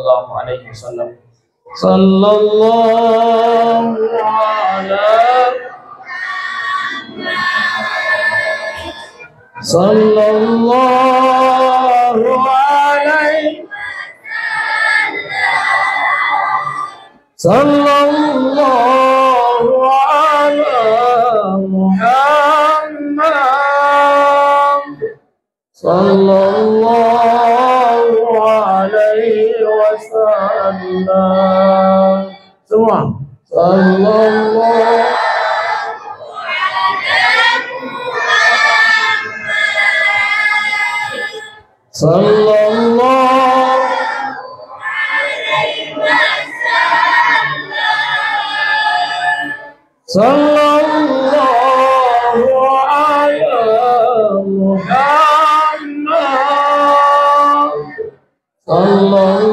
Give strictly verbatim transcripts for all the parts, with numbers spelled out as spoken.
Sallallahu alaihi wasallam. Sallallahu ala, sallallahu alaihi, sallallahu ala Muhammad. Sallallahu alaihi wasallam. Semua. Sallallahu, sallallahu Sallallahu ala Muhammad. Sallallahu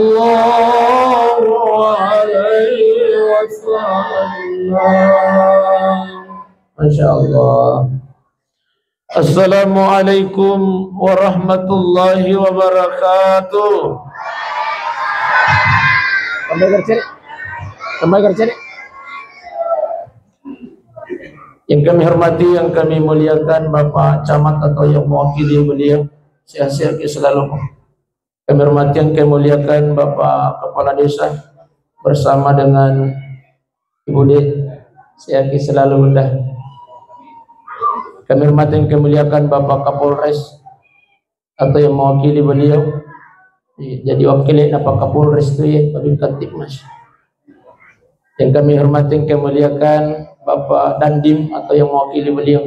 alaihi wasallam. Masya Allah. Assalamualaikum warahmatullahi wabarakatuh. Tambah gerceri. Tambah gerceri. Yang kami hormati, yang kami muliakan Bapak Camat atau yang mewakili beliau, sehat-sehat selalu. Kami hormati, yang kami muliakan Bapak Kepala Desa bersama dengan Ibu De, sehat selalu, Bunda. Kami hormati, yang kami muliakan Bapak Kapolres atau yang mewakili beliau. Jadi wakilnya Pak Kapolres itu ya, Pak Kamtibmas. Yang kami hormati, yang kami muliakan Bapak Dandim atau yang mewakili beliau.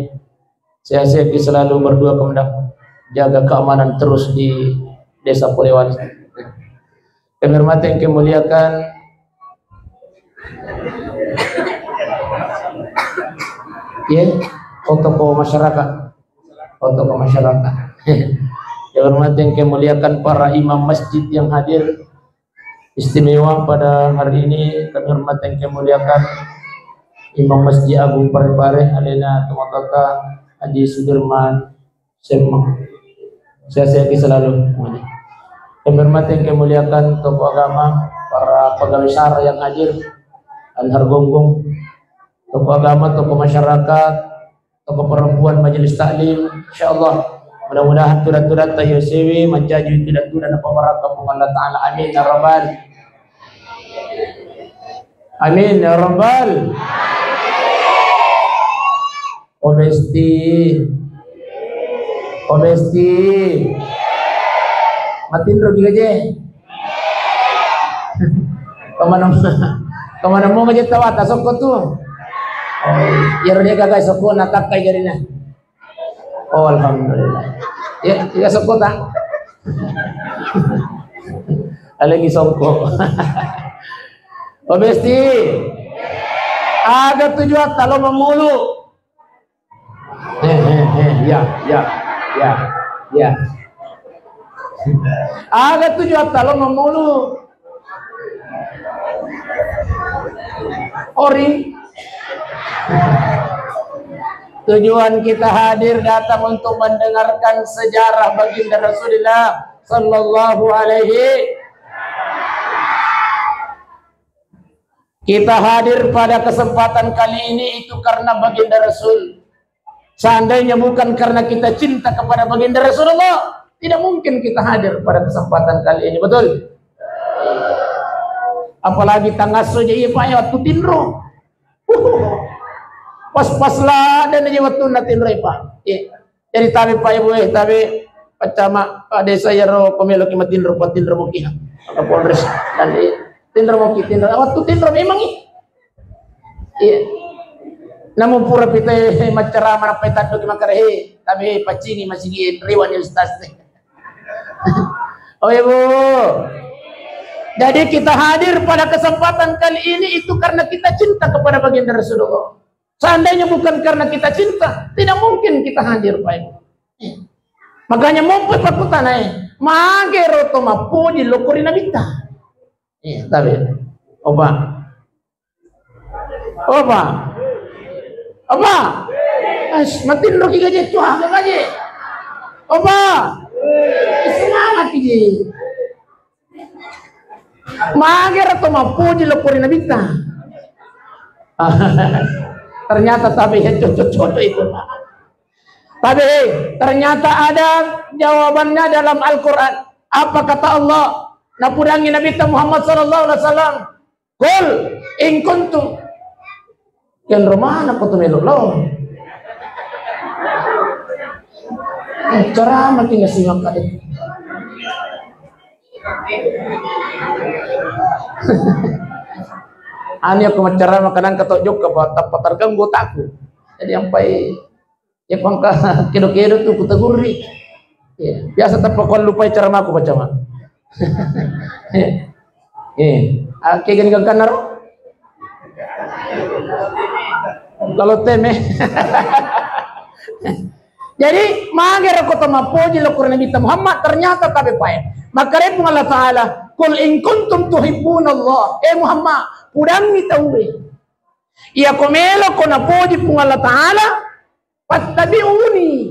Sehat-sehat selalu berdua, Komandan. Jaga keamanan terus di Desa Polewali. Kami hormati, yang kami muliakan, ya, tokoh masyarakat, tokoh masyarakat. Yang hormati, yang kami muliakan para imam masjid yang hadir, istimewa pada hari ini kami hormati, yang kami muliakan Imam Masjid Agung Parepare, alena tomatoatta Haji Sudirman Semma. Sehat-sehat selalu. Kami hormati, yang kami muliakan tokoh agama, para pegawai syara yang hadir, Anhar Gonggong, tokoh agama, tokoh masyarakat, tokoh perempuan majelis taklim, insyaallah mudah-mudahan tudang-tudang tayo sewe mancaji tudang-tudang apa baraka Puang Allah Ta'ala. Amin ya rabbal. Amin ya rabbal. O besti. O besti. Matinro juga je. Kemana, kemana mau aja tawata sokko tu. Oh, iya, dia gagai sokko natakkai jarina. Oh, alhamdulillah. Ya, ya sokko tak? Lagi sokko. Pak Besti. Aga tujuan talo memulu. Eh, eh, eh, ya, ya, ya, ya. Aga tujuatta lo mammulu. Ori. Tujuan kita hadir datang untuk mendengarkan sejarah baginda Rasulullah sallallahu alaihi. Kita hadir pada kesempatan kali ini itu karena baginda Rasul. Seandainya bukan karena kita cinta kepada baginda Rasulullah, tidak mungkin kita hadir pada kesempatan kali ini, betul? Apalagi tangasso je iya, Pak, ya, waktu tinro. Pas-pas lah dan aja waktu na tinro, Pak. Iya. Jadi tabe, Pak, Ibu, eh, tabe, Pak Camat, Pak Desa, ya ro, komelo ki matinro, Pak, tinro muki. Pak Kapolres dan, eh, tinro muki, tinro. Waktu tinro memang, ih. Iya. Namu pura pita maccarama nappa taddoki makkeda, "He, tabe paccingi masigi riwani ustaz." Oh, Ibu. Jadi kita hadir pada kesempatan kali ini itu karena kita cinta kepada baginda Rasulullah. Seandainya bukan karena kita cinta, tidak mungkin kita hadir, Pak Ibu. Iya. Makanya mompo pakkutana, eh, mage ro to mappoji lokko ri nabitta. Iya, tabe. Opa. Opa. Opa. As, matinro ki gaje, cua gaje. Opa. Semangat ki. Magera to mappoji lo kori Nabitta. Ternyata tabe ya cocok-cocok itu. Tabe, ternyata ada jawabannya dalam Al-Quran. Apa kata Allah? Napudangi Nabitta Muhammad sallallahu alaihi wasallam. Qul in kuntum. Yang romana ko tu melo lo. Eh, ceramah tinggal simak kade. Ani aku macceramah kadang ketok jokka apa tappa terganggu otakku. Jadi sampai ya, ko engka kedo-kedo tu kuteguri. Ya, biasa tappa ko lupai ceramahku baca ma. Eh, ah, ke gani gangkanna ro? Lalo teme. Jadi, magero ko to mappoji lo kori Nabitta Muhammad, ternyata tabe pae. Maka repung Allah Ta'ala, "Qul in kuntum tuhibbunallah." Eh Muhammad, pudangi tauwe. Iya ko melo ko napoji Puang Allah Ta'ala, fattabi'uni.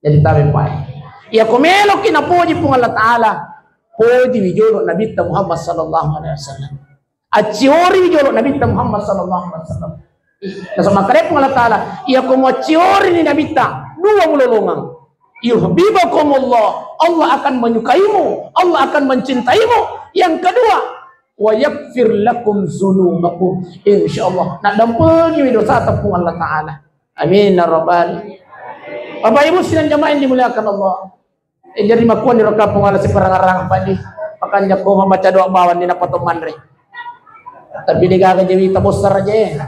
Jadi tabe pae. Iya ko melo ki napoji Puang Allah Ta'ala, poji wi jolo Nabitta Muhammad sallallahu alaihi wasallam. Acciori wi jolo Nabitta Muhammad sallallahu alaihi wasallam. Nasaba makkeda Puang Allah Ta'ala, iya ko muacciori ni Nabitta, dua mulolongang. Yuhibbukumullah, Allah akan menyukaimu, Allah akan mencintaimu. Yang kedua, wa yaghfir lakum dzunubakum. Insyaallah, naddampengi wi dosata Puang Allah Ta'ala. Amin ya rabbal. Bapak Ibu sidang jamaah yang dimuliakan Allah. Eh, jadi makkuani ro kapang ala siparang-arang padi. Makanya ko membaca doa bawang ni napato manre. Tapi degaga jewi tabossar aja.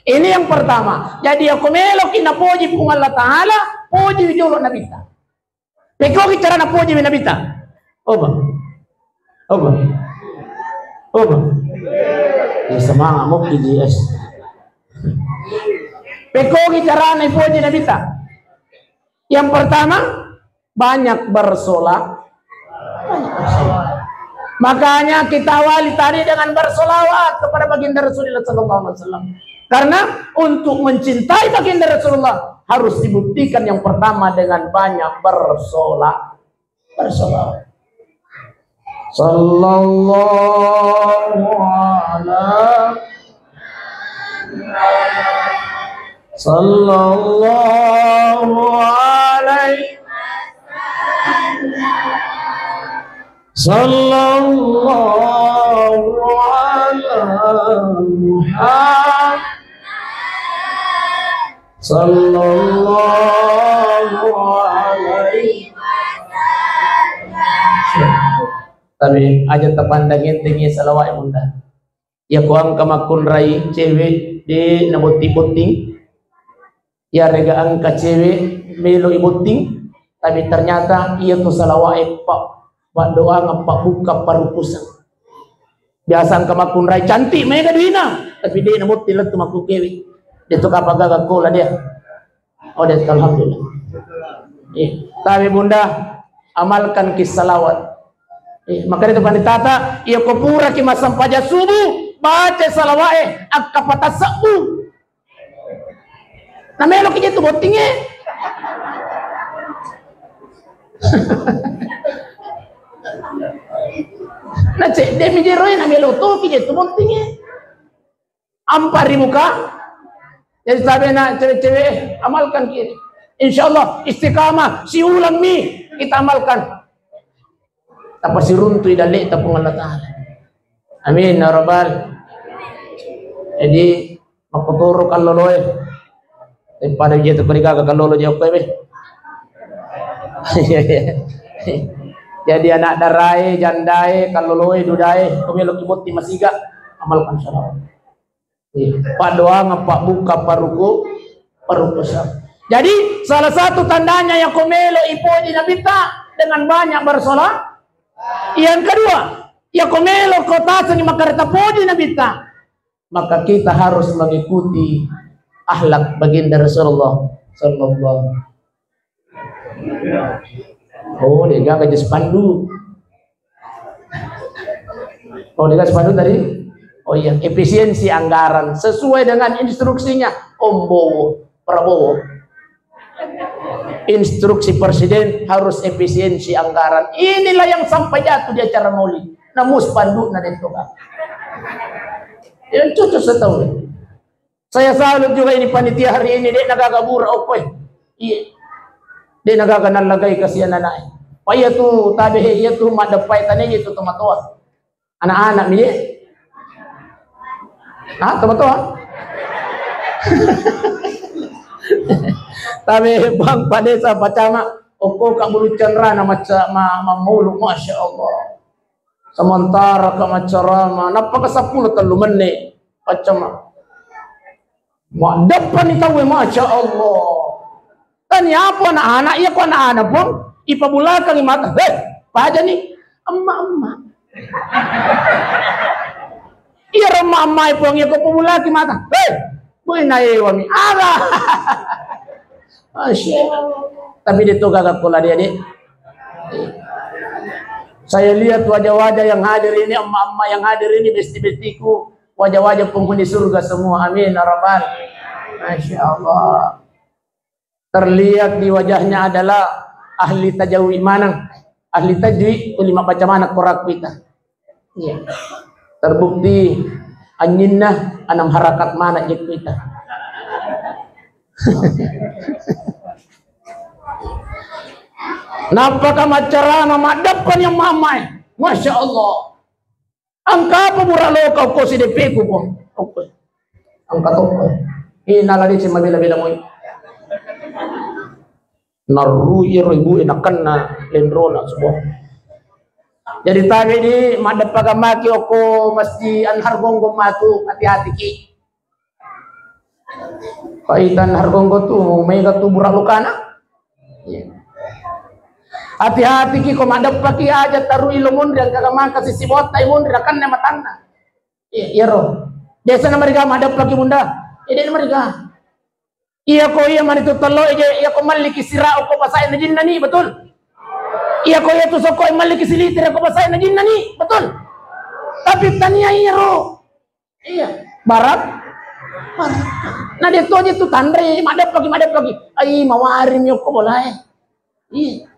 Ini yang pertama. Jadi, iya ko melo ki napoji Puang Allah Ta'ala, poji wi jolo Nabitta. Pekkogi carana poji wi Nabitta. Oba. Oba. Oba. Ya, semangat mukki di es. Pekkogi carana poji Nabitta. Yang pertama, banyak bersolat. Makanya kita awali tadi dengan bersolawat kepada baginda Rasulullah sallallahu alaihi wasallam. Karena untuk mencintai baginda Rasulullah harus dibuktikan yang pertama dengan banyak bersolat. Bersolawat. Sallallahu ala Sallallahu alaihi Sallallahu ala Muhammad Sallallahu alaihi Tapi aja tapandang entengi salawat Bunda. Iya ko engka makkunrai cewek de nabotting-botting. Iyarega engka cewek melo ibotting, tapi ternyata iya tu salawat e pa, paddoangeng, pabbukka, parukusang. Biasa engka makkunrai cantik mega duina, tapi de nabotting lettu makkukewe. De tu kapang gaga kola dia. Oh, dia, alhamdulillah. Eh, tapi Bunda, amalkan ki salawat. Eh, makanya itu panitata, iya ko pura ki massempajang subuh, baca salawat e, akka patasabbu. Na melo ki je tu botting e. Na cedde mi jero e, na melo to ki je tu botting e. Empat ribu ka. Jadi, sabena cewek-cewek, amalkan ki. Insya Allah, istiqamah, siulang mi kita amalkan. Tapasiruntui dalle'ta Puang Allah Ta'ala. Amin, ya Rabbal. Jadi, makkotoro kalloloe. Daripada je tu korigaga kallolo je okkoe, be. Jadi, anak darae, jandae, kalloloe, dudae, ko melo ki botting masiga, amalkan salawat. Iya. Paddoangeng, pabbukka, paruku, parukusang. Jadi, salah satu tandanya iya ko melo ipoji Nabitta dengan banyak bersolat. Yang kedua, iya ko melo ko tasengi makkeda tapoji Nabitta, maka kita harus mengikuti akhlak baginda Rasulullah sallallahu Oh, degaga je spanduk. Oh, degaga spanduk tadi? Oh iya, efisiensi anggaran sesuai dengan instruksinya Om Bowo, Prabowo. Instruksi presiden harus efisiensi anggaran. Inilah yang sampai jatuh di acara maulid. Namu spandukna de' to gaga. Yang cocok setahu. Saya salut juga ini panitia hari ini, de' nagaga bura okkoe. Iya. De' nagaga nallagai kasihan anaknya. Pa iya tu tabe, iya tu maddeppai tane itu tomatoa. Anak-anak mi, ye. Ah, tomatoa? Tabe bang, Pak Desa, Pak Camat, okko Kak Bulu Canrana macca, ma-, mammulu, Masya Allah. Sementara ka maccarama, nappa ka seppulo tellu menne, Pak Camat. Maddeppani tauwe, Masya Allah. Tania apa anak-anak, iya ko anak-anak pun ipabulakangi mata. Heh, pajani, emma-emma. Iya, emma-emma pun iya ko pabulaki mata. Heh, boy naewami. Ala. Masya Allah. Tapi de' to gaga ko la dia, Dek. Saya lihat wajah-wajah yang hadir ini, emma-emma yang hadir ini, besti-bestiku, wajah-wajah penghuni surga semua. Amin ya rabbal. Masya Allah. Terlihat di wajahnya adalah ahli tajawid maneng. Ahli tajwid, tuli mabbaca maneng Quran kita. Iya. Terbukti anyinna enam harakat maneng je kita. Nappa ka maccarama, maddeppani yang mamai. Masya Allah. Engka apa bura loka okko sidepeku, Puang? Okko. Engka to. Ih, nala deceng mabela-bela moi. Narrui ero ibu e nakenna lenrona, subhanallah. Jadi tabe di maddeppa maki okko Masjid Anhar Gonggong matu, hati-hati ki. Paitan hargonggo tu, mega tu bura lokana. Iya. Hati-hati ki ko madeppa ki aja tarui lo munri, engka mangka sisi botta i munri, nakenna matanna. Iya, iyaro. Biasa na mariga madeppa ki, Bunda. Ede na mariga. Iya ko iya mani tu tello eje, iya ko malliki sira ko pasai na jinna ni, betul? Iya ko iya tu sokko malliki silitira ko pasai na jinna ni, betul? Tapi tania iyaro. Iya, barak. Barak. Nah, dia tu aja tu tanre, madep lagi, madep lagi. Ai, mawari mi okko bolae. Iya.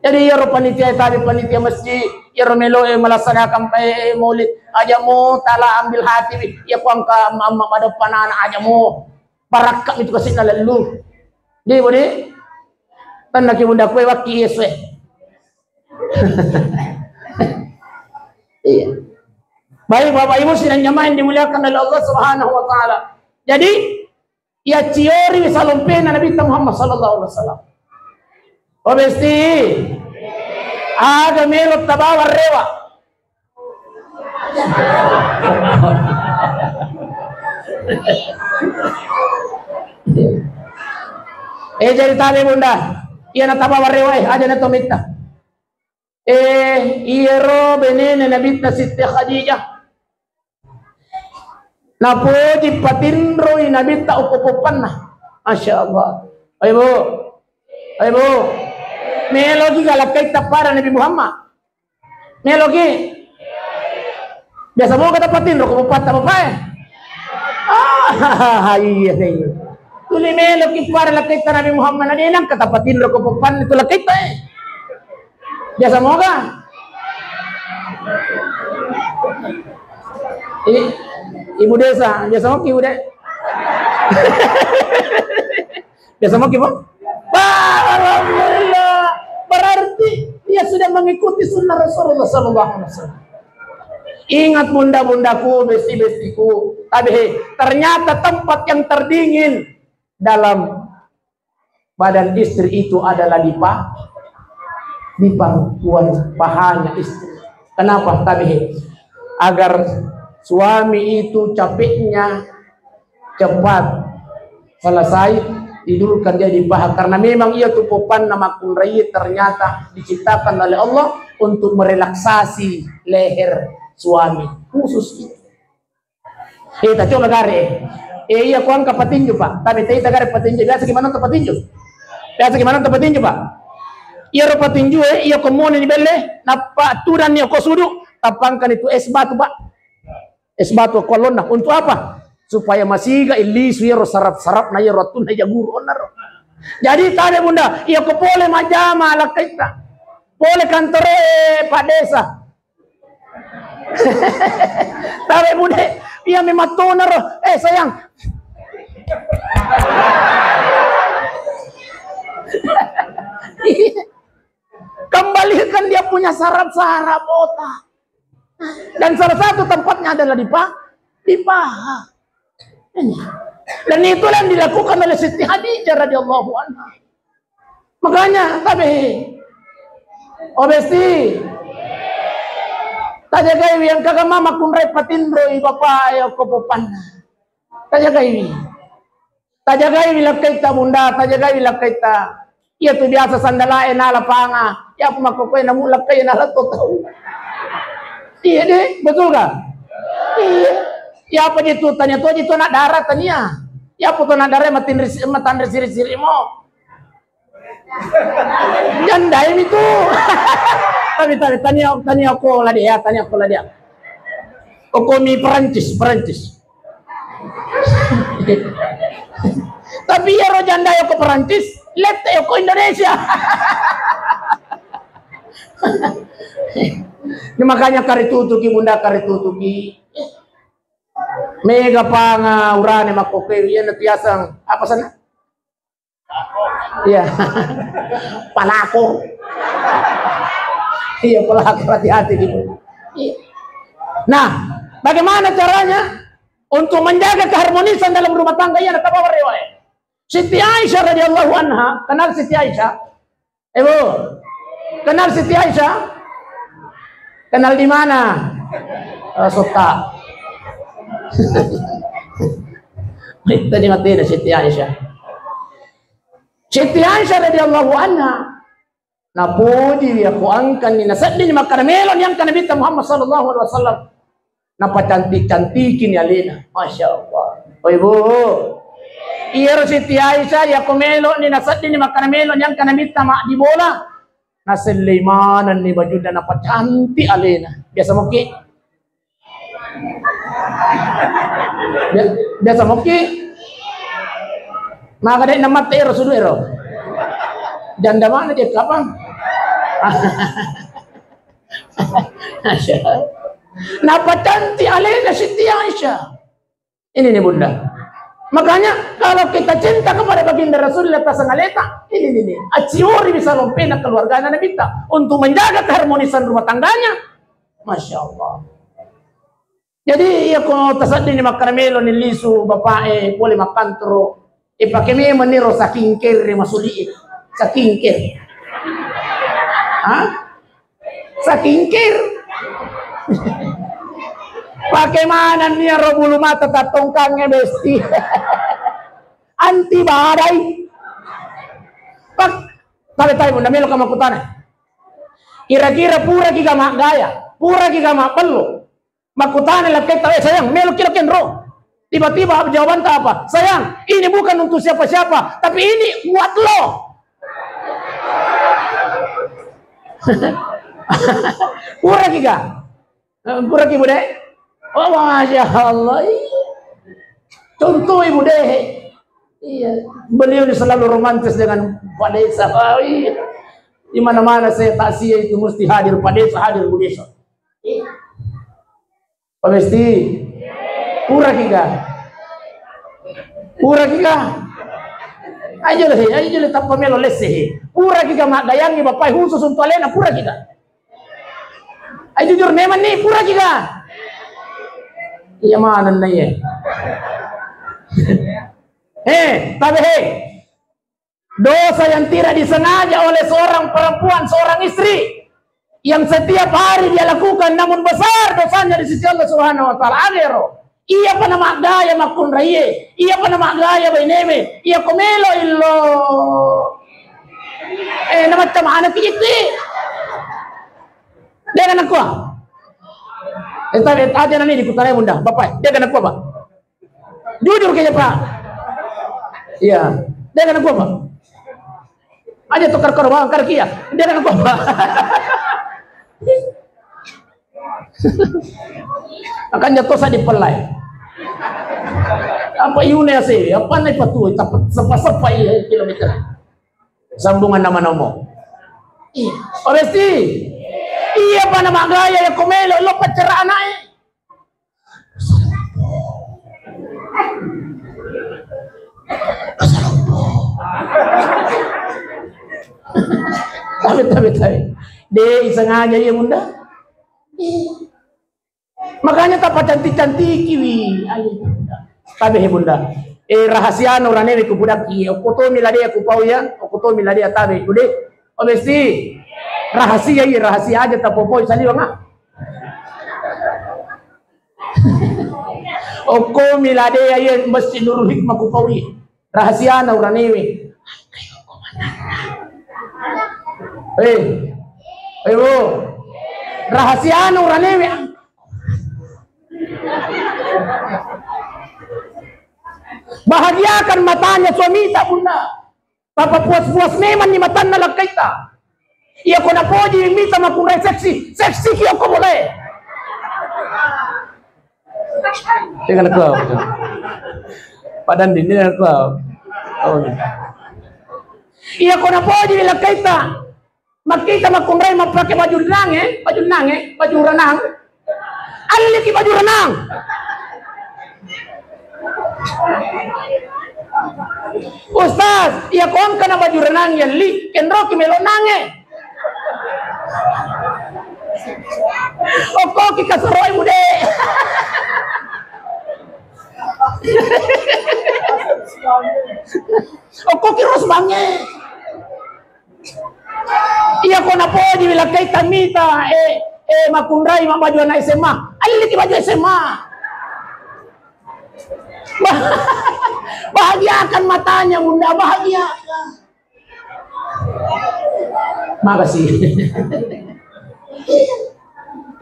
Jadi, iyaro panitia, tadi panitia masjid, iyaro melo, eh, melaksanakan, eh, maulid. Aja mo tala ambil hati, wi. Iya, ku angka ma-, ma-, madep anak-anak, aja mo. Barakka itu kasih na lelu. Di, bodi. Tanna ki bunda kue wakki Yesus, eh. Iya. Baik, Bapak Ibu sidang jamaah yang dimuliakan oleh Allah Subhanahu wa Ta'ala. Jadi, ya ciori salompena Nabi Muhammad sallallahu alaihi wasallam. Oh, besti. Aga melo tabawa rewa. Eh, jadi tabe, Bunda. Iya na tabawa rewa, eh, aja na tomitta. Eh, iyaro benene Nabitta Sitti Khadijah. Napoji patinroi Nabitta okko poppanna. Masya Allah. Ayo, Bu. Ayo, Bu. Meloki galakkai tappada Nabi Muhammad. Meloki. Biasa mo kata patinro ko poppatta bapak, eh. Ah, iya, iya. Tuli meloki pada lakkaita Nabi Muhammad, na de nangka tapatinro ko poppanna tu lakkaita, eh. Biasa moga? I-, Ibu Desa, biasa moga Ibu De-, biasa moga Ibu? Wah, alhamdulillah. Berarti dia sudah mengikuti sunnah Rasulullah sallallahu alaihi wasallam. Ingat bunda-bundaku, besti-bestiku, tabe, ternyata tempat yang terdingin dalam badan istri itu adalah di pa-, di pangkuan pahanya istri. Kenapa? Tabe, agar suami itu capeknya cepat selesai, tidurkan dia di paha. Karena memang ia tu poppanna makkunrai ternyata diciptakan oleh Allah untuk merelaksasi leher suami. Khusus itu. Eh, tacoba gare. Eh, iya ko angka patinju, Pak. Tapi tei tagare patinju. Biasa gimana tu patinju? Biasa gimana tu patinju, Pak? Iya ro patinju, eh, iya ko mone ni belle, nappa tudanni ko sudu, tapangkani tu es batu, Pak. Es batu ko lonna. Untuk apa? Supaya masiga illisu iya ro sarap-sarap na iya ro tunna iya guru onna ro. Jadi tabe Bunda, iya ko pole majjama lakkaitta. Pole kantore Pak Desa. Tabe Bude, iya memang tona ro. Eh sayang. Kembalikan dia punya saraf-saraf otak. Dan salah satu tempatnya adalah di pa-, di paha. Dan itulah yang dilakukan oleh Siti Khadijah radhiyallahu anha. Makanya, tabe, oh besti, tajagaiwi yang kagama makunrai patinroi bapak ya ko popanna. Tajagaiwi. Tajagaiwi lakkaitta Bunda, tajagaiwi lakkaitta. Iya tu biasa sandalae nala panga. Iya aku makkokkoe namu lakkai nala to tau. Iya deh, betul kan? Iya. Iya apa itu tania to itu anak dara tania. Iya apa tu anak dara matinri matanri siri-siri mo. Jandai mi tu. Tapi tania tania tania ko la dia, tania ko la dia. Kokomi Perancis, Perancis. Tapi iyaro janda yoko Perancis, lette yoko Indonesia. Ini makanya karitutuki Bunda, karitutuki. Mega panga urane makkokkoe, iya natiasang apa sana? Iya. Pelakor. Iya, pelakor, hati-hati gitu. Iya. Nah, bagaimana caranya untuk menjaga keharmonisan dalam rumah tangga? Iya, ada kabar riwayat. Siti Aisyah radhiyallahu anha, kenal Siti Aisyah? Eh, Bu, kenal Siti Aisyah? Kenal di mana? Eh, suka. Tadi mati Siti Aisyah. Siti Aisyah radhiyallahu anha napoji wi ko angkanni naseddini makkada melo ni angka Nabitta Muhammad sallallahu alaihi wasallam. Napacantik-cantikini alena. Masya Allah. Oh Ibu. Iyaro Siti Aisyah yako melo ni naseddini makkada melo ni angka Nabitta maddi bola. Nasellei manenni bajunna napacantik alena. Biasa moki. Bia-, biasa moki. Maka dek namatte ero sudu ero. Janda mana dia kapang? Napacantik alena Siti Aisyah. Ini nih Bunda. Makanya kalau kita cinta kepada baginda Rasulullah tasangaleta, ini nih, nih. Aciori bisa lompena keluargana Nabitta untuk menjaga keharmonisan rumah tangganya. Masya Allah. Jadi iya ko taseddini makkada melo ni lisu bapak e pole makkantoro, e pake memang niro saking kere masuli e. Saking kere. Hah? Saking kere. Pake mana ni ro bulu mata tattongkangnge besti. Anti badai. Pak, tabe-tabe Bunda melo ka makkutana. Kira-kira pura ki ga maggaya, pura ki ga mabbello. Makkutana lakkaitta, "Eh, sayang, melo kira kenro." Tiba-tiba jawabanta apa? "Sayang, ini bukan untuk siapa-siapa, tapi ini buat lo." Pura ki ga? Eh, pura ki Bude? Oh, Masya Allah. Iya. Contoh Ibu deh. Iya. Beliau ini selalu romantis dengan Pak Desa. Oh, iya. Di mana-mana saya takziah itu mesti hadir Pak Desa, hadir Bu Desa. Iya. Pak Besti. Pura ki ga? Pura ki ga? Ayo le, ayo le tappa melo lesse he. Pura ki ga maggayangi bapak khusus untuk alena, pura ki ga? Ayo jujur memang ni pura ki ga? Iya maneng na iya. He, tabe he. Dosa yang tidak disengaja oleh seorang perempuan, seorang istri yang setiap hari dia lakukan namun besar dosanya di sisi Allah Subhanahu wa taala. Agero. Iya pa namaggaya makkunraie, iya pa namaggaya bainewe, iya ko melo illo. Eh, namacca mana kijitti. Dia kan aku. Eh, tadi tadi nani di kutanya Bunda, Bapak, dia kan aku apa? Jujur kayaknya, Pak. Iya. Dia kan aku apa? Aja tukar korban, kar kia. Dia kan aku apa? Akan jatuh saya di pelai. Apa iune ase? Apa nai patu? Sepa-sepa iya kilometer. Sambungan nama nomo. Iya. Oh, besti. Iya, apa nama gaya ya komelo lo pacar anaknya. Tabe, tabe, tabe. Dek, sengaja iya, Bunda. Makanya tapacantik-cantiki wi. Ayo, Bunda. Tabe he, Bunda. Eh, rahasiana uranewe kupudakki. Okko tomi ladea kupau ya. Okko tomi ladea tabe. Udah. Oh, besti. Rahasia iya, rahasia aja tapopoi saliwang ah. Okko mi ladea iya Masjid Nurul Hikmah kupau iya. Rahasiana uranewe. Eh, eh, Bu. Rahasiana uranewe. Bahagiakan matanya suamita, Bunda. Papa puas-puas memang ni matanna lakkaita. Iya ko napoji mita makunrai seksi, seksi ki okko bolae. Iya kan aku apa? Padahal di ini aku apa? Oh, iya. Iya ko napoji lakkaita. Makkita makkunrai mappake baju renang, eh? Baju renang, eh? Baju renang. Alliki baju renang. Ustaz, iya ko engkana baju renang yalli, kenroki melo nange. Okkoki kasaroi mude. Okkoki ros bange. Iya ko napoji lakkaita mita, eh, eh, makkunrai ma baju anak S M A. Alliki baju S M A. Bah-, bahagiakan matanya, Bunda, bahagiakan. Makasih.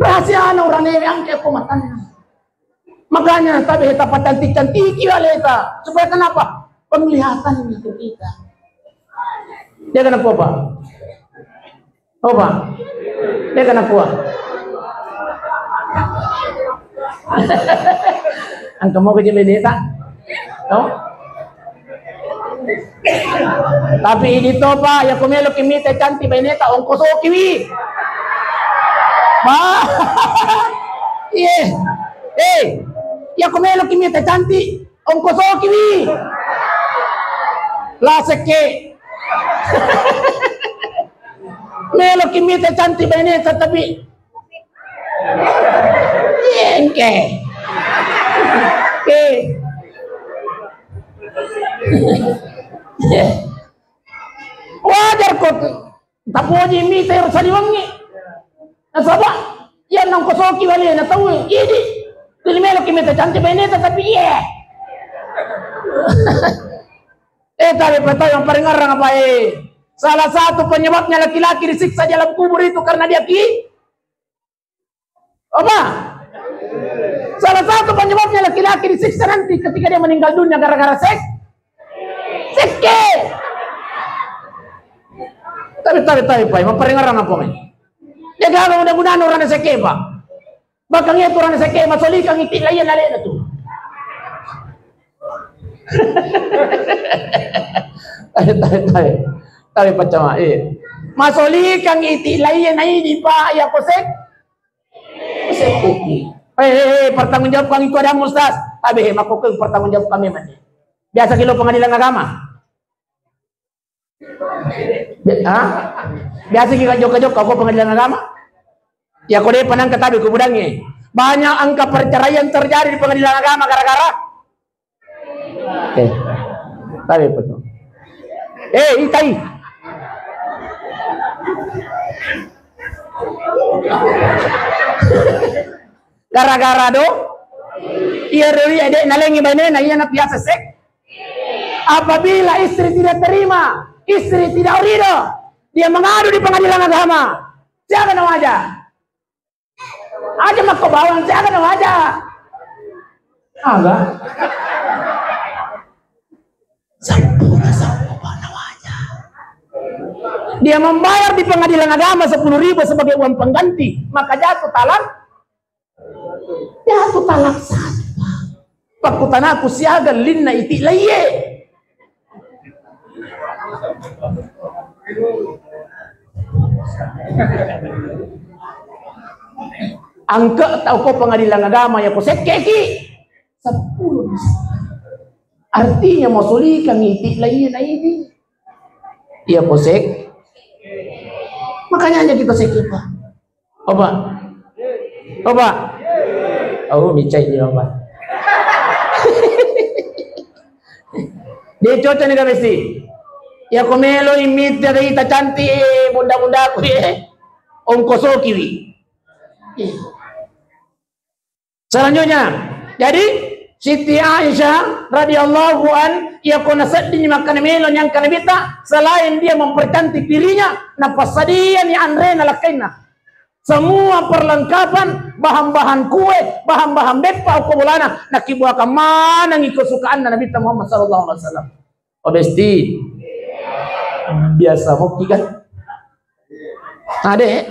Rahasiana uranewe angke ko matanna. Makanya tabe tapacantik-cantiki aleta. Supaya kenapa? Penglihatan itu kita. Dia kenapa, Pak? Oh, Pak. Dia kenapa? Angka mau kerja bendeta? No? Tapi ini to, Pak, ya ko meloki mita cantik baineta, ongkosoki wi. Ba-, iya. Eh, ya ko meloki mita cantik, ongkosoki wi. Lasekke. Meloki mita cantik baineta, tapi engke. Eh. Wajar ko tapoji mita ero saliwengnge. Nasaba iya nangkosoki wale na tau idi. Jadi meloki mita cantik baineta, tapi iya. Eh, tapi patau yang paling ngarang apa, eh? Salah satu penyebabnya laki-laki disiksa di alam kubur itu karena dia ki-, apa? Salah satu penyebabnya laki-laki disiksa nanti ketika dia meninggal dunia gara-gara seks. Sekke. Tapi, tapi, tapi, Pak, maparengarang apa, men? Dia gagal mudah-mudahan orang sekke, Pak. Bahkan itu orang sekke, masolikang iti lain alena tu. Tapi, tapi, tapi, tapi, Pak Camat, eh. Masolikang iti lain, nah, ini, Pak, ya, kosek. Sepuki. Eh, eh, eh, pertanggungjawabkan itu ada Ustaz. Tapi, eh, makokeng pertanggungjawabkan memang. Biasa ki lo pengadilan agama. Bi-, ha? Biasa ki jokka-jokka ko pengadilan agama. Ya, ko deh penang ketabi kubudangi. Banyak angka perceraian terjadi di pengadilan agama gara-gara Eh, tabe betul. Eh, itai. Gara-gara do, iya do, iya dek nalengi bainena, iya na biasa sek. Apabila istri tidak terima, istri tidak ridho, dia mengadu di pengadilan agama. Siapa namanya? Aja makko bawang, siaga na waja. Aga? Sampura, sampura na waja. Dia membayar di pengadilan agama sepuluh ribu sebagai uang pengganti, maka jatuh talak. Jatuh talak satu, Pak. Pakkutanaku siaga linna iti laiye. Angke tau ko pengadilan agama ya ko sekkeki. Seppulo. Artinya mau sulikang iti lain na ini. Iya ko sek. Makanya aja kita sek, Pak. Opa. Opa. Oh, micai ni, Opa. Dia cocok ni, Kak Besti. Ya ko melo imit dari ita cantik, eh, bunda-bundaku, eh. Ongkosokiwi. Selanjutnya, jadi Siti Aisyah radhiyallahu an, iya ko nasedding makkana melo nyangka Nabitta, selain dia mempercantik dirinya, napassadiani anrena lakkainna. Semua perlengkapan, bahan-bahan kue, bahan-bahan beppa, okko bolana, nakibuakan manengi kesukaanna Nabitta Muhammad sallallahu alaihi wasallam. Oh, Besti. Biasa mokki kan? Ade.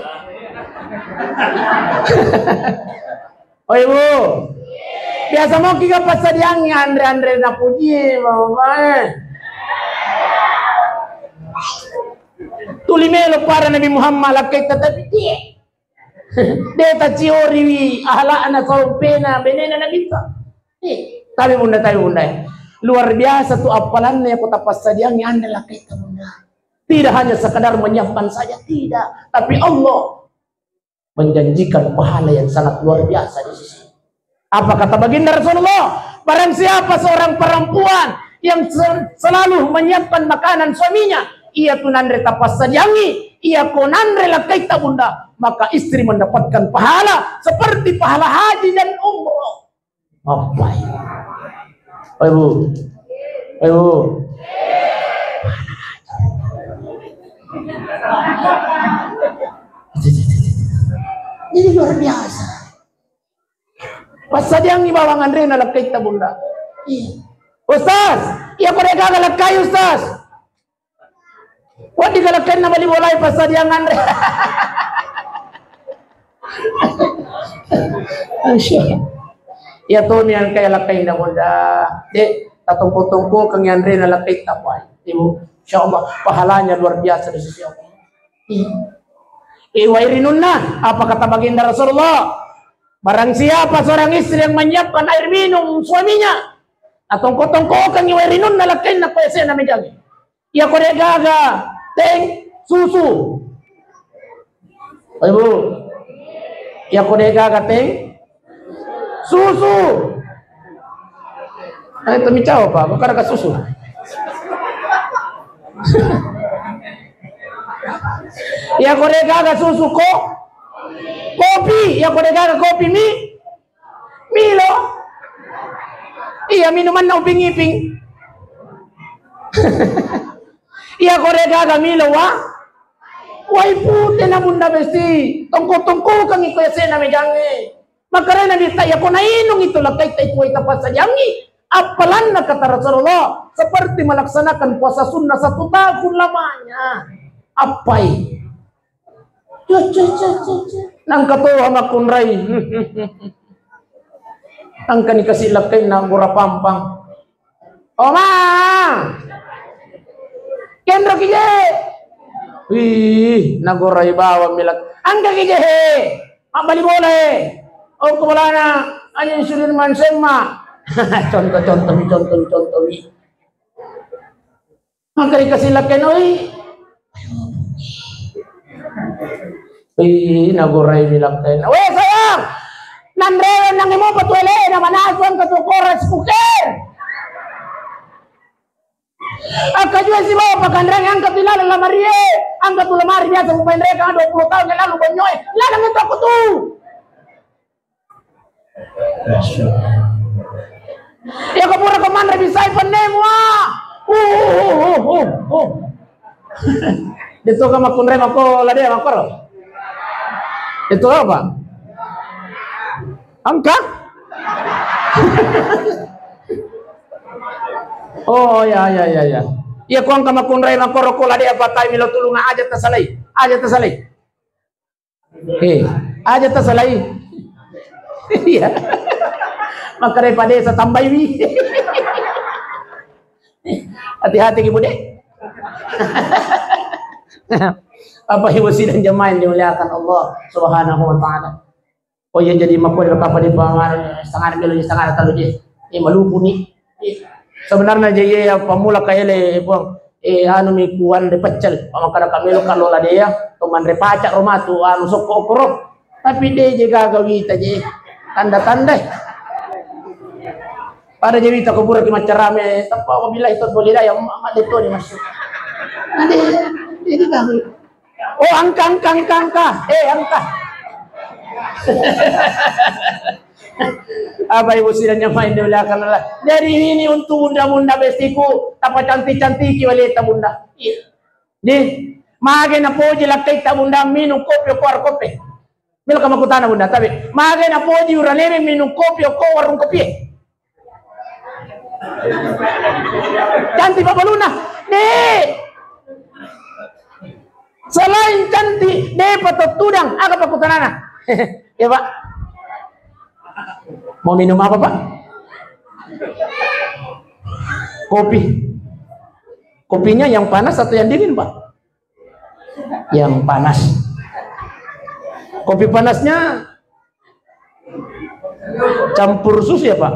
Oh, Ibu. Biasa mokki kan passadiangi anre-anre napuji, Bapak, eh. Tuli melo para Nabi Muhammad lakkai tetapi dia. De' tacioriwi ahlakna, sompena, benena Nabitta. Eh, tapi Bunda, tapi Bunda, eh. Luar biasa tu appalanna ko tapassadiangi anre lakkaita, Bunda. Tidak hanya sekadar menyiapkan saja, tidak. Tapi Allah menjanjikan pahala yang sangat luar biasa di sisi. Apa kata baginda Rasulullah? Barang siapa seorang perempuan yang sel-, selalu menyiapkan makanan suaminya, iya tu nanre tapassadiangi, iya ko nanre lakkaita, Bunda, maka istri mendapatkan pahala seperti pahala haji dan umroh. Apa ini? Ayo, Bu. Ayo, Bu. Jadi luar biasa. Passadiangi bawang anrena lakkaita, Bunda. Iya. Ustaz, iya ko de' gaga lakkai, Ustaz. Wedding ga lakkainna bali bolae passadiang anre. Masya Allah. Iya toni engka iya lakkainna, Bunda. De', tatongko-tongkokengngi anrena lakkaita, Pak. Ibu, insyaallah pahalanya luar biasa di sisi Allah. Iya. Eh, wai rinunna, apa kata baginda Rasulullah? Barang siapa seorang istri yang menyiapkan air minum suaminya, natongko-tongkokengngi wai rinunna lakkainna ko yase'na mejangnge. Iya ko de' gaga teng susu. Ayo, Bu. Iya ko de' gaga teng susu. Ayo, temi cawa, Pak. Bukan ada susu. Iya ko de' gaga susu ko kopi. Iya ko de' gaga kopi mi Milo. Iya, minumanna Upin Ipin. Iya, ko de' gaga milo wa. Wai pute na, Bunda Besti. Tongko-tongkokengngi ko yase'na mejangnge. Makkedai Nabitta, iya ko nainung itu lakkaita itu wai tapassadiangi, appalanna kata Rasulullah, seperti melaksanakan puasa sunnah satu tahun lamanya. Appai? Nangka toha makkunrai. Engkani kasi lakkainna gora pampang. Oma! Kenro ki je. Wih, nagorai bawang milak. Engka ki je he. Mabbali bola he. Oh, ko bolana Haji Sudirman Semma. Contoh, contoh, contoh, contoh. Maka dikasih lakkainna, oi. Ih, nagorai mi lakkainna. Weh, sayang. Nanrewe nangnge mopa tu ele, na manasu engka tu koras kuker. Akkajue sibawa pakanreang, engka tu laleng lamarie, engka tu lamari biasa mupaenrekang dua puluh tahun yang lalu bonyoe. Laleng itu aku tu. Iya ko pura ko manre bisai pennemu, ah. Uh, uh, uh, uh, uh. De'to ka makkunrai mako ladde makkoro. De'to apa? Engka? Oh, ya, ya, ya, ya. Iya ko engka makkunrai makkoro ko ladde apa tai milo tulunga aja tasalai. Aja tasalai. Eh, aja tasalai. Iya. Maka daripada saya tambaiwi. Hati-hati ki, Bude. Apa ibu sidang jamaah yang dimuliakan Allah Subhanahu wa Ta'ala? Oh iya, jadi makkuwaro kapang di pamana setengah melo, setengah talu je. Eh, malupu ni. Eh, sebenarnya je, iya, pammula kaele, Puang. Eh, anu mi kuanre peccel. Pamakara kamelo kalola de ya, to manre paca ro matu, anu sokko okoro. Tapi de je gaga wita je. Tanda-tanda. Pada je wita ko pura ki maccarame, tappa wabillahi taufiq wal hidayah, ma-, ma-, de to ni masuk. Ade, ini kan. Oh, engka, engka, engka, engka. Eh, engka. Apa ibu sidang jamaah yang dimuliakan Allah? Jadi ini untuk bunda-bunda bestiku, tapa cantik-cantiki waleta bunda. Iya. Di, mage napoji lakkaitta bunda minum kopi, ko warung kopi. Melo ka makkutana bunda, tapi mage napoji uranewe minum kopi, ko warung kopi. Cantik pa baluna. De. Selain cantik, de pa to tudang, aga pakkutanana? Ya, Pak. Mau minum apa, Pak? Kopi. Kopinya yang panas atau yang dingin, Pak? Yang panas. Kopi panasnya campur susu ya, Pak?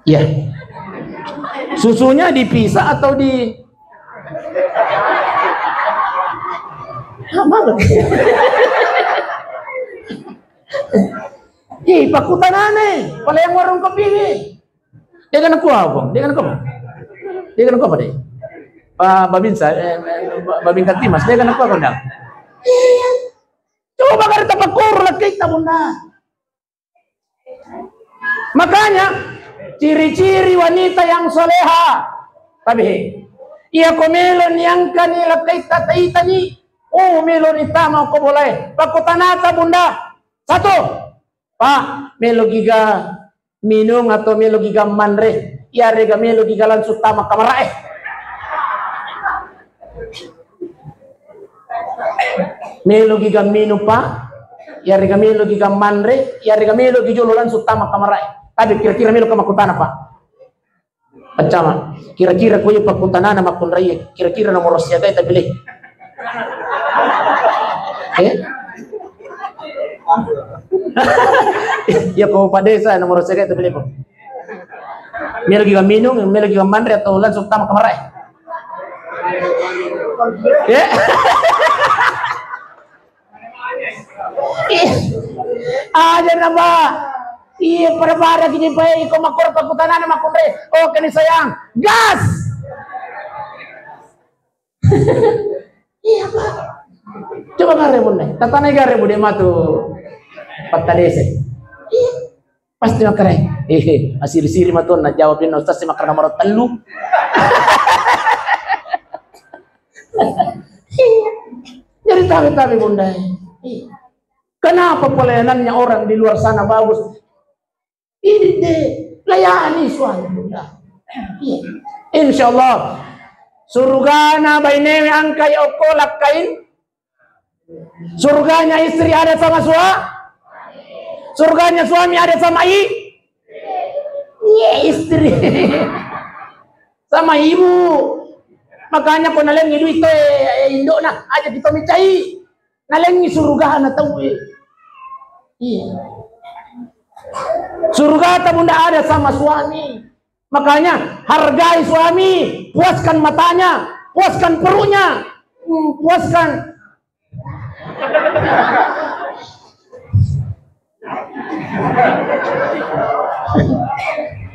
Ya. Susunya dipisah atau di... Ih, pakkutanane, pale yang warung kopi ni. Dia kena kuah apa? Dia kena kuah. Dia kena kuah apa, deh? Pak Babinsa, eh, eh, Babin Kamtibmas, dia kena kuah apa, Bunda? Iya. Coba kali tapakkoro lakkaitta, Bunda. Makanya, ciri-ciri wanita yang soleha. Tapi, iya ko melo ni angkani lakkaitta taitani. Oh, melo ni tama ko bolae. Pakkutanata, Bunda. Satu, Pak, melo giga minung atau melo giga manre, iyarega melo giga langsung tama kamarae. Melo giga minung, Pak, iyarega melo giga manre, iyarega melo gi jolo langsung tama kamarae. Tapi kira-kira melo ka makkutana, Pak? Paccama, kira-kira ko iya pakkutanana makkunraie, kira-kira nomoro siagai tapilih? Eh? Iya ko Pak Desa nomoro siagai tapilih, Pak? Melo giga minung, melo giga manre atau langsung tama kamarae? Eh? Ih, aja na, Pak. Iya, pada-pada kiji pae iko makkoro pakkutanana makkunrai. Oke ni sayang. Gas. Iya, Pak. Coba gare, Bunda. Tatanai gare, Bunda, matu pattadese. Iya. Pasti makkarai. Eh, asiri-siri matonna jawab, Ustaz, si makkara nomor tellu. Iya. Jadi tabe-tabe, Bunda. Iya. Kenapa pelayanannya orang di luar sana bagus? Ini deh, layani suami, Bunda. Iya. Insya Allah, surgana bainewe angkai okko lakkain. Surganya istri ada sama sua-, surganya suami ada sama i-, iya, istri. Sama ibu. Makanya ko nalengi duit to, eh, eh, indokna, aja kita micai. Nalengi surgana tau, eh. Iya. Surgata, Bunda, ada sama suami. Makanya hargai suami, puaskan matanya, puaskan perutnya, hmm, puaskan.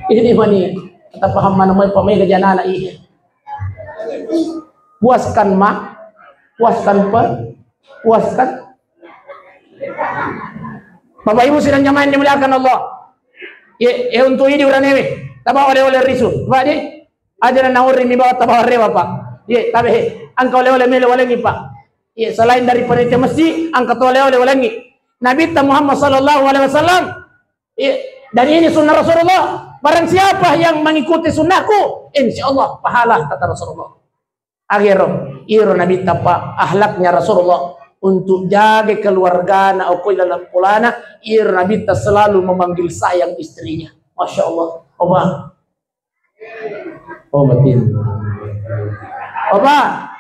Ini mani, kita paham mana mai pamai ke janana ini. Puaskan ma, puaskan per, puaskan. Bapak Ibu sidang jamaah yang dimuliakan Allah. Ye, ye, untuk idi uranewe, tabawa oleh-oleh risu. Pak di, aja na nauri mi bawa tabawa rewa, Pak. Ye, tabe he, angka oleh-oleh melo walengi, Pak. Ye, selain daripada itu mesti angka to oleh-oleh walengi. Nabi ta Muhammad sallallahu alaihi wasallam. Ye, dan ini sunnah Rasulullah. Barang siapa yang mengikuti sunnahku, insya Allah pahala, kata Rasulullah. Agero, iro Nabitta pa ahlaknya Rasulullah untuk jaga keluargana, okko ilalang polana, iro Nabitta selalu memanggil sayang istrinya. Masya Allah. Oba. Oh, matiin. Bapak,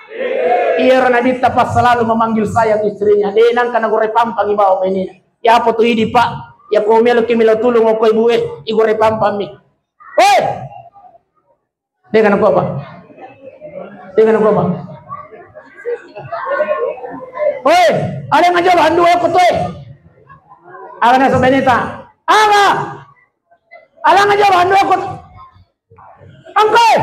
iyaro Nabitta pas selalu memanggil sayang istrinya. De nangka nagore pampangi bawa bainena. Ya apa tu idi, Pak? Ya ko melo ki melo tulung ko ibu e, igore pampammi. Woi! De kana ko apa? De kana ko apa? Woi, ada ngajak bandu aku tu eh. Ada nasa beneta. Ada. Ada ngajak bandu aku. Angkai.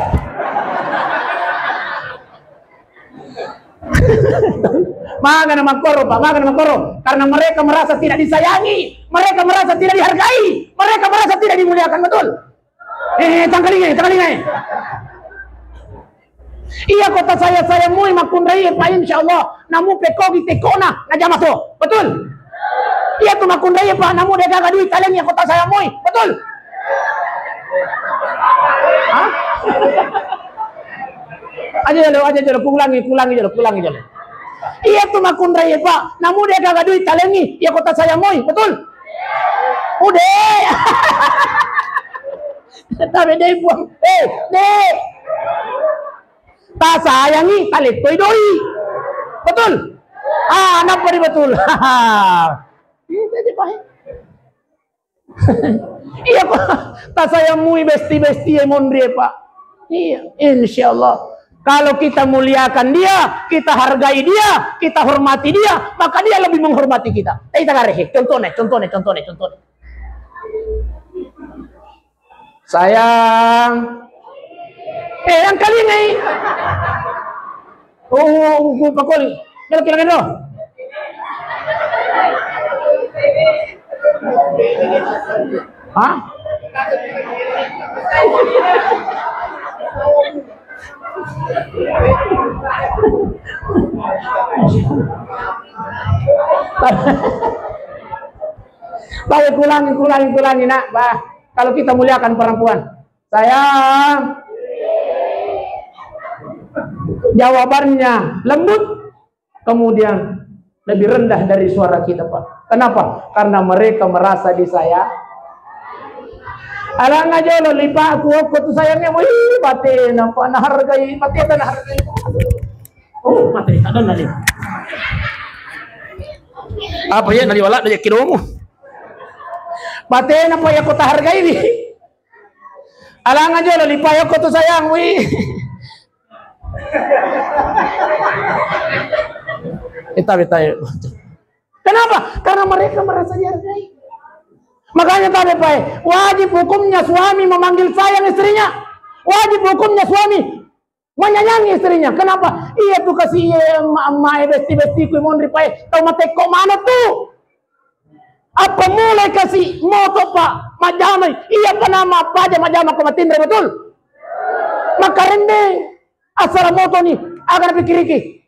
Magana makkoro, Pak, magana makkoro. Karena mereka merasa tidak disayangi, mereka merasa tidak dihargai, mereka merasa tidak dimuliakan, betul? Eh, tangkalingai, tangkalingai. Iya, kota saya, saya mui makkunrai, Pak, insya Allah. Namu pekogi tekona, najama to. Betul? Iya tu makkunrai, Pak, namu de gaga duit talengi kota saya mui. Betul? Hah? Aja jolo, aja jolo, kulangi, kulangi jolo, kulangi jolo. Iya tu makkunrai, Pak, namu de gaga duit talengi, iya kota saya mui. Betul? Ude. Tapi de buang. Eh, de. Tasayangi, talettoi doi. Betul? Ah, nampa di betul. Iya, jadi, Pak. Iya, Pak. Tasayang mui besti-besti e monri, Pak. Iya, insya Allah. Kalau kita muliakan dia, kita hargai dia, kita hormati dia, maka dia lebih menghormati kita. Eh, kita garehe. Contohnya, contohnya, contohnya, contohnya. Sayang. Eh, yang kali ini. Oh, oh, oh, pakol. Kalau kira-kira. Hah? Baik, ulangi, ulangi, ulangi, nak. Bah, kalau kita muliakan perempuan, sayang, jawabannya lembut, kemudian lebih rendah dari suara kita, Pak. Kenapa? Karena mereka merasa disayang. Alanga jolo lipaku okko tu sayangnya, wih, batena, Pak, nahargai, batena nahargai. Oh, mate, tak ada nali. Apa ya, nali walak, nali kidomu. Batena, Pak, ya kota hargai, wih. Alanga jolo lipa okko tu sayang, wih. Ita, ita, ya. Kenapa? Karena mereka merasa dihargai. Makanya tabe pae, wajib hukumnya suami memanggil sayang istrinya. Wajib hukumnya suami menyayangi istrinya. Kenapa? Iya tu kasi iya ma-, mae besti-besti kui monri pae. Tau matekko mana tu? Apa mulai kasi moto, Pak? Majamai. Iya apa nama apa aja majama ko matinre, betul? Makarende. Asal moto ni, agar pikiriki.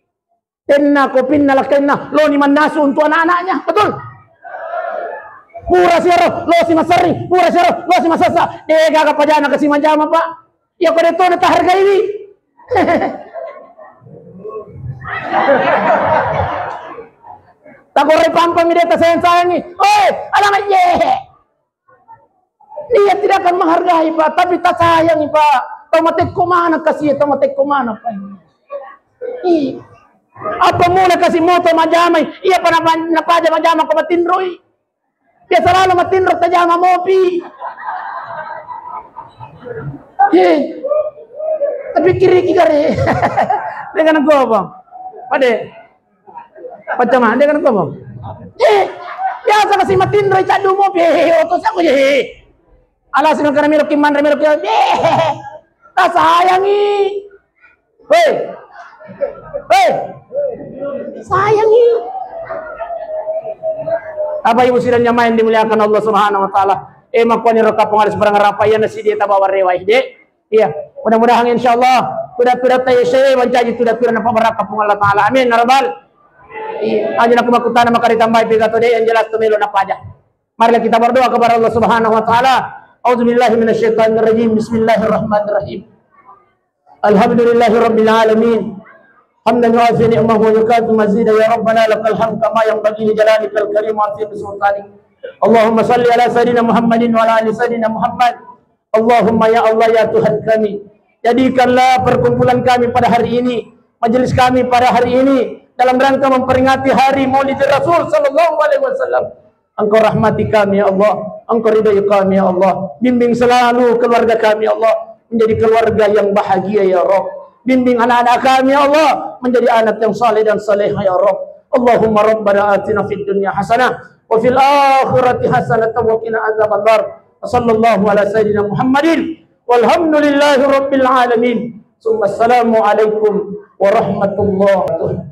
Tenna kopinna lakkainna, loni mannasu untuk anak-anaknya, betul? Pura siaro, losi masserri, pura siaro, losi masessa. De gaga pajana kasi majama, Pak. Ya kode to tahargaiwi. Tagore pampami de tasayang-sayangi. Oi, alamat ye. Dia tidak akan menghargai, Pak, tapi tak sayangi, Pak. Tau matekko mana kasih, tau matekko mana, Pak. Ih. Apa mula kasih moto majamai? Iya, Pak, napa, napa aja majama ko matinroi? Dia selalu matinro tajama mopi. Ih. Tapi kiri kigare. Dengan gua, Bang. Pade. Pacama, de kan ko mo. Eh, biasa kasi matinro i caddu mopi, eh, oto siapa je, eh. Alas no karena melo ki manre melo ki, eh, tak sayangi. Hei. Hei. Sayangi. Apa ibu sidang jamaah yang dimuliakan Allah Subhanahu wa Ta'ala? Eh, makuani rokka pengalis barang rapa iya nasi dia tabawa rewai de. Iya, mudah-mudahan insyaallah tuda-tuda ta yese mancaji tuda-tuda napabarakka Puang Allah Ta'ala. Amin ya rabbal. Iya, aja naku makkutana maka ditambahi piga to de, yang jelas tu melo napaja. Marilah kita berdoa kepada Allah Subhanahu wa Ta'ala. A'udzubillahi minasyaitonirrajim. Bismillahirrahmanirrahim. Alhamdulillahirabbil alamin. Hamdan yuwafi ni'amahu wa yukafi mazidah. Ya Rabbana lakal hamd kama yanbaghi li jalalikal karim wa azimi sultanik. Allahumma salli ala Sayyidina Muhammadin wa ala ali Sayyidina Muhammad. Allahumma, ya Allah, ya Tuhan kami, jadikanlah perkumpulan kami pada hari ini majelis kami pada hari ini dalam rangka memperingati hari Maulid Rasul sallallahu alaihi wasallam. Engkau rahmati kami, ya Allah. Engkau ridai kami, ya Allah. Bimbing selalu keluarga kami, ya Allah, menjadi keluarga yang bahagia, ya Rabb. Bimbing anak-anak kami, ya Allah, menjadi anak yang saleh dan salehah, ya Rabb. Allahumma rabbana atina fid dunya hasanah wa fil akhirati hasanatan wa qina adzabannar. Wa sallallahu ala sayyidina Muhammadin walhamdulillahi rabbil alamin. Summa assalamu alaikum warahmatullahi wabarakatuh.